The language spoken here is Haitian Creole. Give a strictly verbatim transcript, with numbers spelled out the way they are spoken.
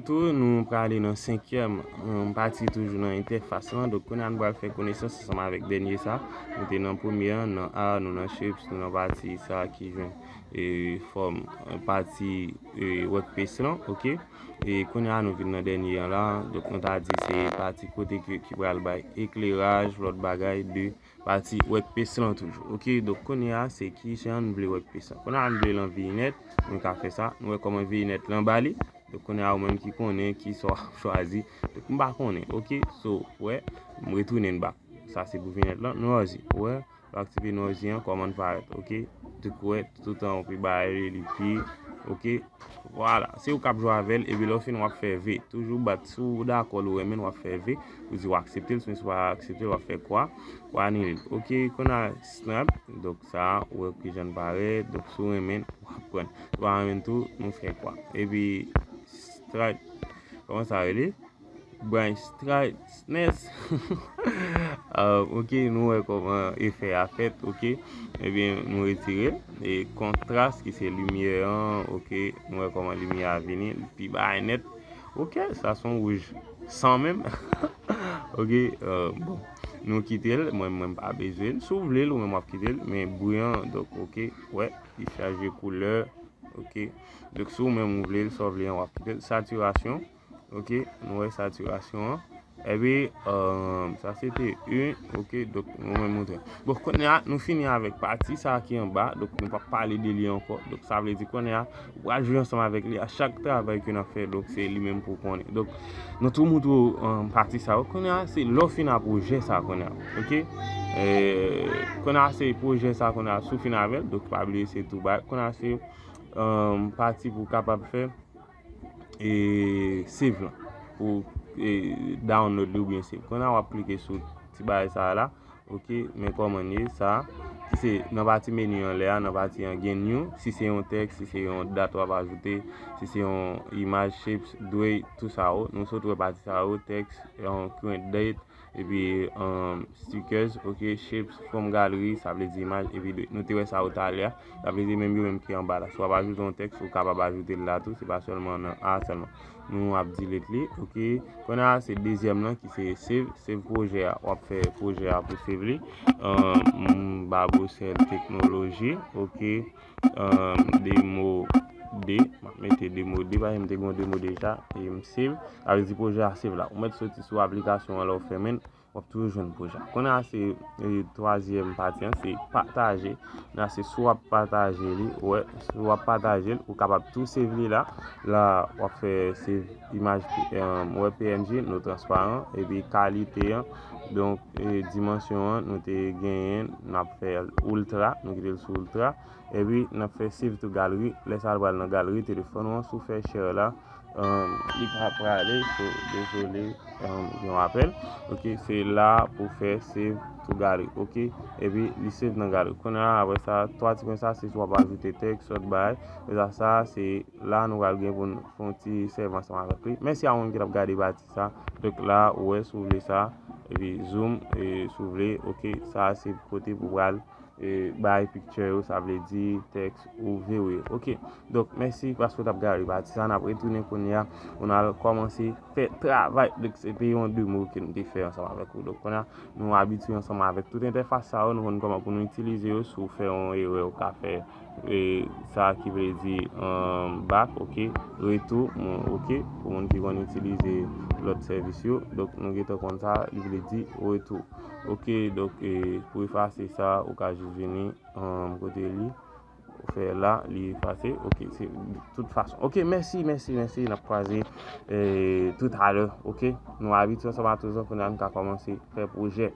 Tou, nou prale nan senkyèm um, pati toujou nan entèfas lan. Donk, kounye a nou pral fè konesans ansanm avèk dènye sa. Nou te nan premye an, nan A, nou nan shapes, nou nan pati sa ki jwenn e fòm e pati e workpiece lan, oke. E kounye a nou vin nan dènye an la. Donk, nou ta di se pati kote ki, ki pral bay ekleraj, lòt bagay de pati workpiece lan toujou. Oke, donk kounye a se ki jan n vle workpiece lan. Kounye a n vle l an vignette, nou ka fè sa. Nou wè kòman vignette lan ba li. Donk kounye a ou menm ki konnen ki sa w ap chwazi. Donk m pa konnen. Oke, so, wè, m retounen back. Sa se pou vignette lan. Noisy, wè, lè w aktive noisy an, kòman l parèt. Oke, donk wè, toutan ou pi ba li, li pi, oke. Vwala, se ou k ap jwe avè l, epi lè w fin w ap fè V. Toujou bat, si w dakò l ou renmen l w ap fè V, ou di w aksepte l, sinon si w pa aksepte l, w ap fè kwa, kwa anile l. Oke, kounye a snap, donk sa, ou wè ki jan l parèt, donk si w renmen l, w ap pran l. Si w pa renmen l tou, nou fè kwa. Epi, straight, kòman sa rele? Branch straightness. Ah, oke, nou wè kòman efè a fèt, oke. Ebyen, nou retire l. E kontras ki se limyè an, oke, nou wè kòman limyè a vini, li pi bay nèt. Oke, sa se yon wouj san menm. Oke, euh, bon, nou kite l, mwen, mwen pa bezwen l. Si w vle l, ou menm w ap kite l, men bri an, donk, oke, wè, li chanje koulè, oke. Donk, si w menm ou vle l, sa w vle an, w ap kite l. Satirasyon, oke, nou wè satirasyon an. Epi, euh, sa se te youn, oke, donk nou menm montre. Bon, kounye a, nou fini avèk pati sa ki anba, donk nou p ap pale de li ankò. Donk sa vle di kounye a, ou pral jwe ansanm avèk li a chak travay ke n ap fè, donk se li menm pou w konnen. Donk, nou tou montre w euh, pati sa yo. Kounye a, se lè w fin a pwojè sa kounye a, oke? Euh, kounye a, se pwojè sa kounye a, si w fin avè l, donk pa bliye se tou bay. Kounye a, se euh, pati pou w kapab fè e save lan, pou e, download li oubyen save. Kounye a w ap klike sou ti bagay sa a la, oke, men kòman l ye sa, ki se nan pati meni anlè a, nan pati an gen new, si se yon tèks, si se yon dat w ap ajoute, si se yon imaj, shapes, dwey, tou sa yo, nou sot wè pati sa yo, tèks, yon current date, epi um, stickers, oke, shapes, from gallery, sa vle di imaj, epi dwey. Nou te wè sa yo talè a, sa vle di menm yo menm ki anba la. Si w ap ajoute yon tèks, ou kapab ajoute l la tou, se pa sèlman nan A sèlman. Nou ap delete li, oke. Kounye a, se dezyèm lan ki se save, save pwojè a. W ap fè pwojè a pou save li. Um, Babocel Technology, oke. Um, demo de, m ap mete demo de, paske m te gen yon demo deja, e m save. Sa vle di pwojè a save la. Ou mèt soti sou aplikasyon an lè w fèmen l, w ap toujou jwenn pwojè a. Kounye a se e, twazyèm pati an, se pataje. Kounye a se si w ap pataje li, wè, si w ap pataje l, ou kapab tou save li la. La, w ap fè save imaj, um, wè P N G, nou transparan, epi kalite an, donk, e, dimansyon an, nou te genyen, n ap fè l ultra, nou kite l sou ultra. Epi, n ap fè save to gallery. Lè sa a, l pral nan gallery telefòn ou an, si w fè share la, um, li pa prale, so, dezole, um, gen yon apèl. Oke, se la pou fè save to gallery. Oke, epi li save nan gallery. Kounye a, apre sa, twa ti pwen sa, se si w ap ajoute tèks, sòt bagay. Apre sa, sa, se la nou pral gen pou n fè yon ti sèvi ansanm avèk li. Mèsi a moun ki t ap gade pati sa. Donk la, ou wè, si w vle sa, epi zoom, e, si w vle, oke, sa, se kote pou pral e, bay picture yo, sa vle di tèks ou vre yo. Oke. Donk, mèsi paske w t ap gade pati sa. N ap retounen kounye a pou n al kòmanse fè travay. Donk, se te yon demo ke nou te fè ansanm avèk ou. Donk, kounye a, nou abitye ansanm avèk tout entèfas sa yo. Nou konn kòman pou nou itilize yo. Si w fè yon erè, ou ka fè e, sa ki vle di um, back, oke. Retou, oke. Pou moun ki konn itilize lòt sèvis yo. Donk, nou gentan konn sa, li vle di retou. Oke, donk, e, pou efase sa, ou ka jis vini, um, kote li, ou fè la, li efase. Oke, se tout fason. Oke, mèsi, mèsi, mèsi. N ap kwaze e, toutalè, oke? Nou abitye ansanm a touzan, kounye a nou ka kòmanse fè pwojè.